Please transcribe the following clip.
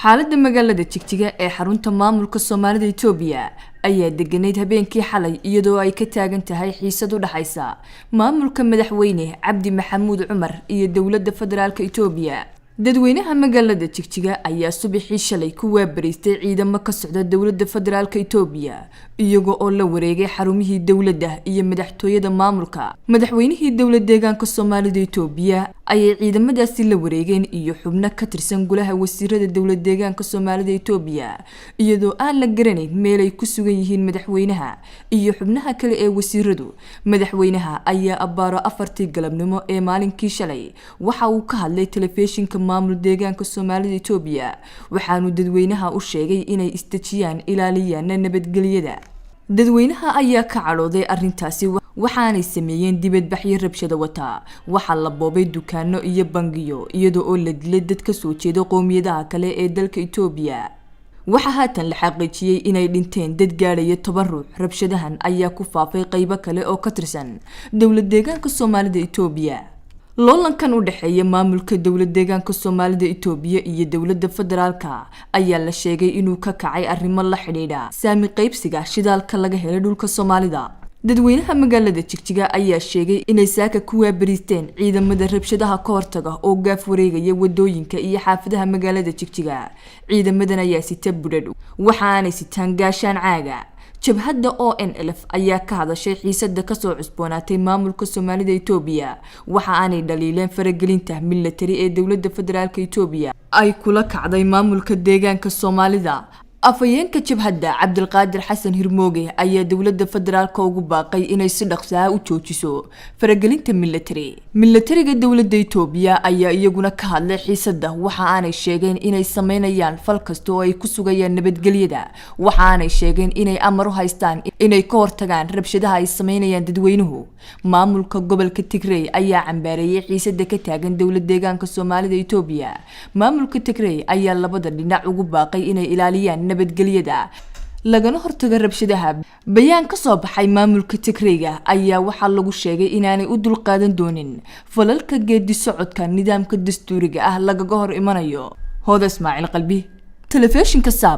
Xaaladda magaalada Jigjiga ee xarunta maamulka Soomaalida Itoobiya ayaa deganayd habeenkii xalay, iyadoo ay ka taagan tahay xiisad u dhexaysa maamulka madaxweyne Cabdi Maxamuud Cumar iyo dowladda federaalka Itoobiya. Dadweynaha magaalada Jigjiga ayaa subaxii shalay ku waabariistay ciidamo ka socda dowladda federaalka Itoobiya, iyaga oo la wareegay xarumihii dowladda iyo madaxtooyada maamulka. Madaxweynihii dowlad deegaanka Soomaalida Itoobiya ayay ciidamadaasi la wareegeen iyo xubno ka tirsan golaha wasiirada dowlad deegaanka Soomaalida Itoobiya, iyadoo aan la garanayn meel ay ku sugan yihiin madaxweynaha iyo xubnaha kale ee wasiiradu. Madaxweynaha ayaa abbaaro 4tii galabnimo ee maalinkii shalay waxa uu ka hadlay telefishinka maamul deegaanka Soomaalida Itoobiya, waxaanu dadweynaha u sheegay inay isdejiyaan, ilaaliyaana nabadgelyada. Dadweynaha ayaa ka cadhooday arrintaasi, waxaanay sameeyeen dibadbaxyo rabshada wata. Waxaa la boobay dukaano iyo bangiyo, iyadoo oo la dilay dad ka soo jeeda qowmiyadaha kale ee dalka Itoobiya. Waxaa haatan la xaqiijiyey inay dhinteen dad gaadhaya 10 ruux. Rabshadahan ayaa ku faafay qeybo kale oo ka tirsan dowlad deegaanka Soomaalida Itoobiya. Loolankan u dhexeeya maamulka dowlad deegaanka Soomaalida Itoobiya iyo dowladda federaalka ayaa la sheegay inuu ka kacay arrimo la xidhiidha saami qaybsiga shidaalka laga helay dhulka Soomaalida. Dadweynaha magaalada Jigjiga ayaa sheegay inay saaka ku waabariisteen ciidamada rabshadaha ka hortaga oo gaaf wareegaya wadooyinka iyo xaafadaha magaalada Jigjiga. Ciidamadan ayaa sita budhadh, waxaanay sitaan gaashaan caaga. Jabhadda ONLF ayaa ka hadashay xiisada kasoo cusboonaatay maamulka Soomaalida Itoobiya. Waxa aanay dhaliileen faragelinta milatari ee dowladda federaalka Itoobiya ay kula kacday maamulka deegaanka Soomaalida. Afhayeenka jabhadda, Cabdilqaadir Xasan Hirmooge, ayaa dowladda federaalka ugu baaqay inay si dhaqsaha u joojiso faragelinta milatari. Milatariga dowladda Itoobiya ayaa iyaguna ka hadlay xiisada. Waxa aanay sheegeen inay sameynayaan fal kasta oo ay ku sugayaan nabadgelyada. Waxa aanay sheegeen inay amar u haystaan inay ka hortagaan rabshadaha ay sameynayaan dadweynuhu. Maamulka gobolka Tigrey ayaa cambaareeyay xiisada ka taagan dowlad deegaanka Soomaalida Itoobiya. Maamulka Tigrey ayaa labada dhinac ugu baaqay inay ilaaliyaan nabadgelyada, lagana hortago rabshadaha. Bayaan ka soo baxay maamulka Tigreyga ayaa waxaa lagu sheegay inaanay u dulqaadan doonin falalka geedi socodka nidaamka dastuuriga ah lagaga hor imanayo. Hooda Ismaaciil Qalbi, telefishinka Saab.